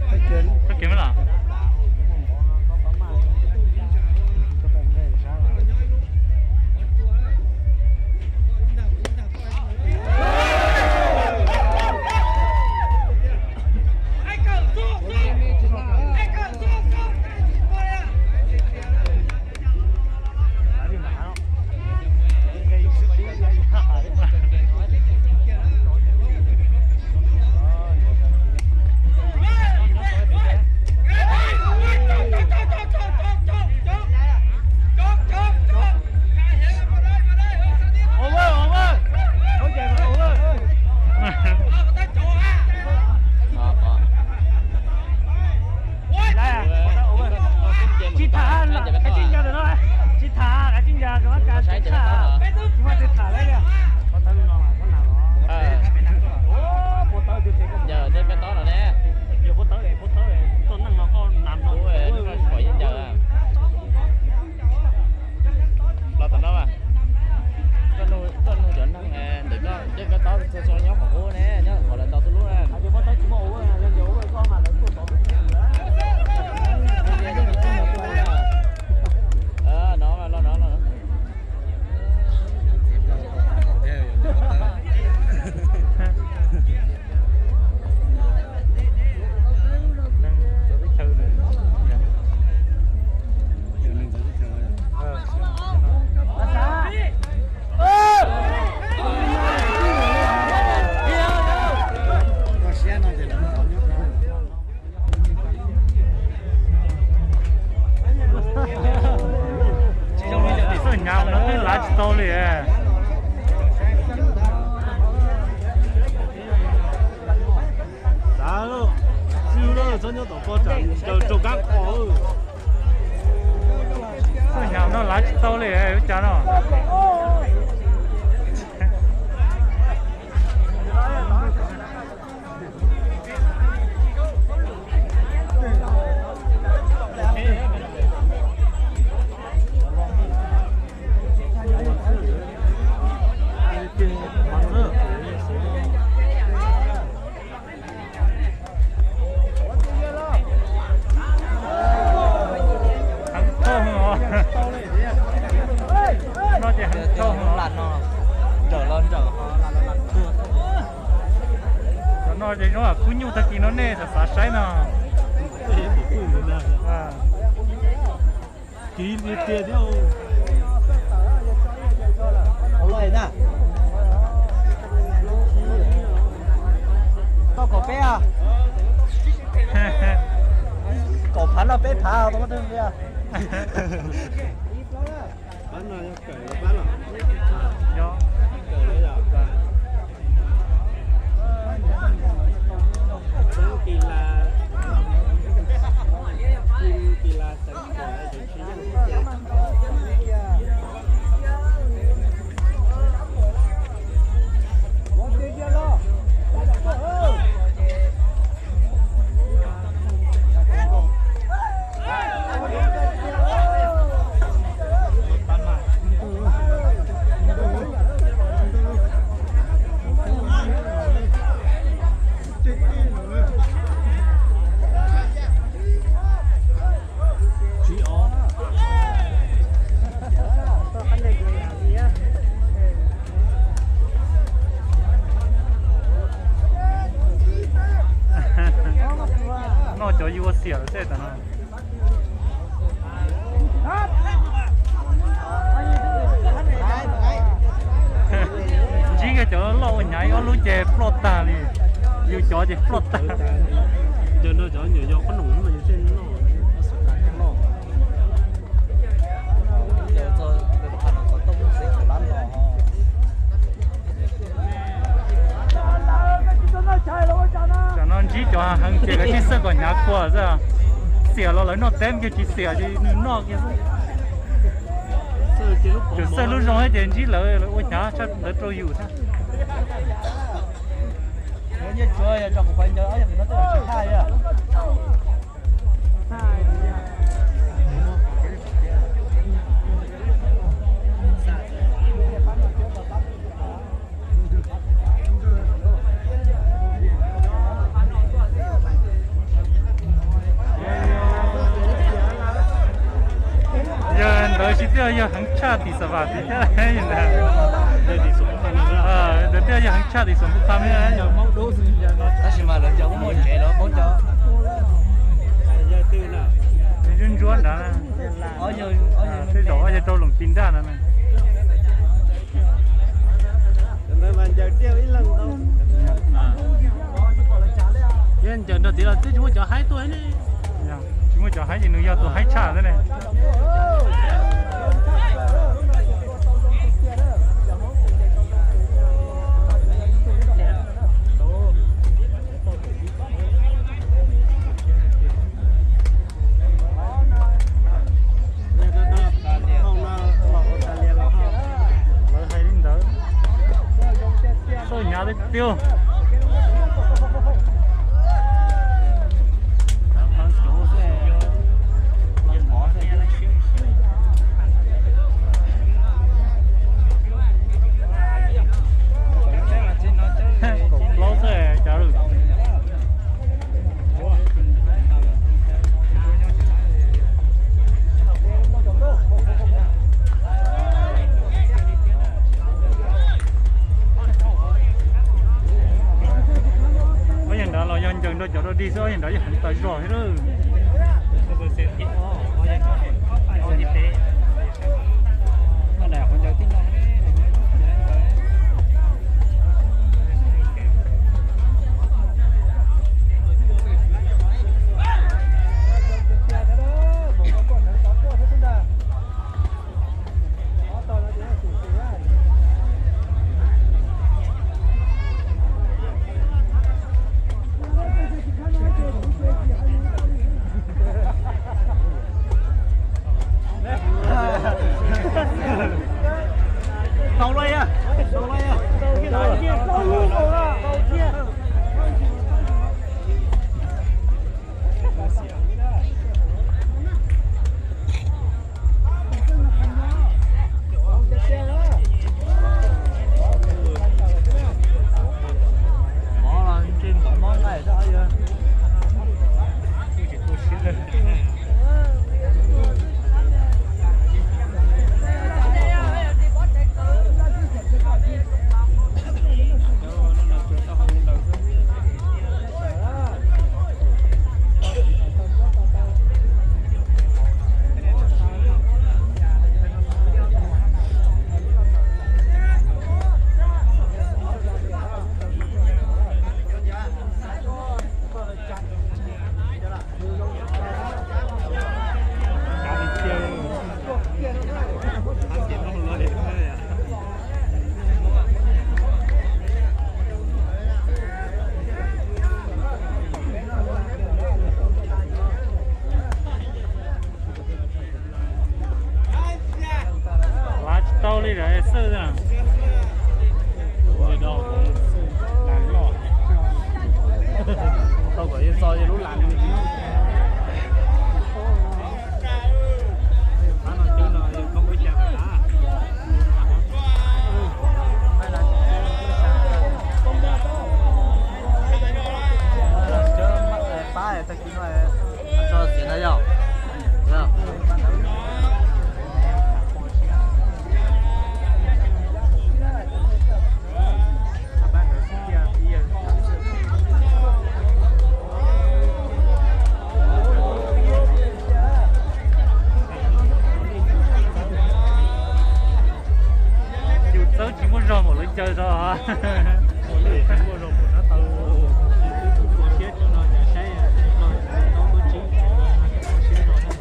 Txoj kev me los. Tsis tham, kav tsij ncaws ntawm no, tsis tham, kav tsij ncaws, kav tsij tham, tsis muaj tus tham lawm li. Ncaws tej kab tob no ne. Los tom no mas. Koj nug, koj nug cov neeg ntawm koj, ncaws kab tob txog nyob qhov ub ne, nyob qhov lawv ntaus tuj lub na. No, los no, los no. Txawj hnyav no twb lav tsis tau li. Xav lauj, txij ub lawm txhob nyob tom ko tsam ncaws raug kab qos. Txawj hnyav no lav tsis tau li ua cas no. Heev tag os. No ces heev tag os. Cov no ces zoo kub nyuj tag kis no nej xav xav saib no. Kiv tiag tiag thiab. Tau kaum peb a. Kaum phav no peb phav tau. Pab no yog kawm los pab los? Yog kawm los yog? Xeev Kis Las, Kis Las xeev Khuam. Noj cov yus ua xiam lawm tej tam no. Ntsib kiag cov loj ua hnyav ib ob lub ces ploj tag li. Yus cov ces ploj tag. Cov no cov nyuam yog qhob noom mas yus thiaj noj. Tam no ntsib cov heev ces kav tsij xwb kom hnyav kua xwb. Xiam los lawv noj teb, yog tsis xiam ces nws noj kiag xwb. Tsuas xwj lub zoo thiab ces ntsib lawv, lawv ua hnyav tshaj lawv rau yus thiab. Tshaj tim Xav Vam tim thiab ntag. Ntawd thiaj yog heev tshaj tim Xav Vam Qha me. Tab sis mas lawv cov muaj tsev lawv paub cov ntsuab ntsuab nrad na. Tej zaum yog rau Loos Tis Nraj no na. Thiab ncaws nrog tid los twb tsis muaj cov haib tuaj ne. Tsis muaj cov haib ces nws yog tus haib tshaj xwb ne. Lawv hais li ntawd, soj hnyav tiag tiag. Kaum plaub xwb cas lawm. Ob yam nrad los yog ncaws nrog cov dog dig xwb, ob yam nrad yog heev tas zog thiab lawm. Tau lawm, tau lawm. Lav tsis tau li lawm xwb. Tau kom yeej txo lub las. Pab tag kis no tso xiv na yom. Yus txawb tsis muaj zog npaum lawv ncaws zog. Txawb tsis muaj zog npaum sab taw. Ua siab tso no cas saib tau tub tsis ua siab zog na.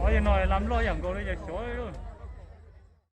Ov, yog no lam loj yam nkaus li yawg Xyov.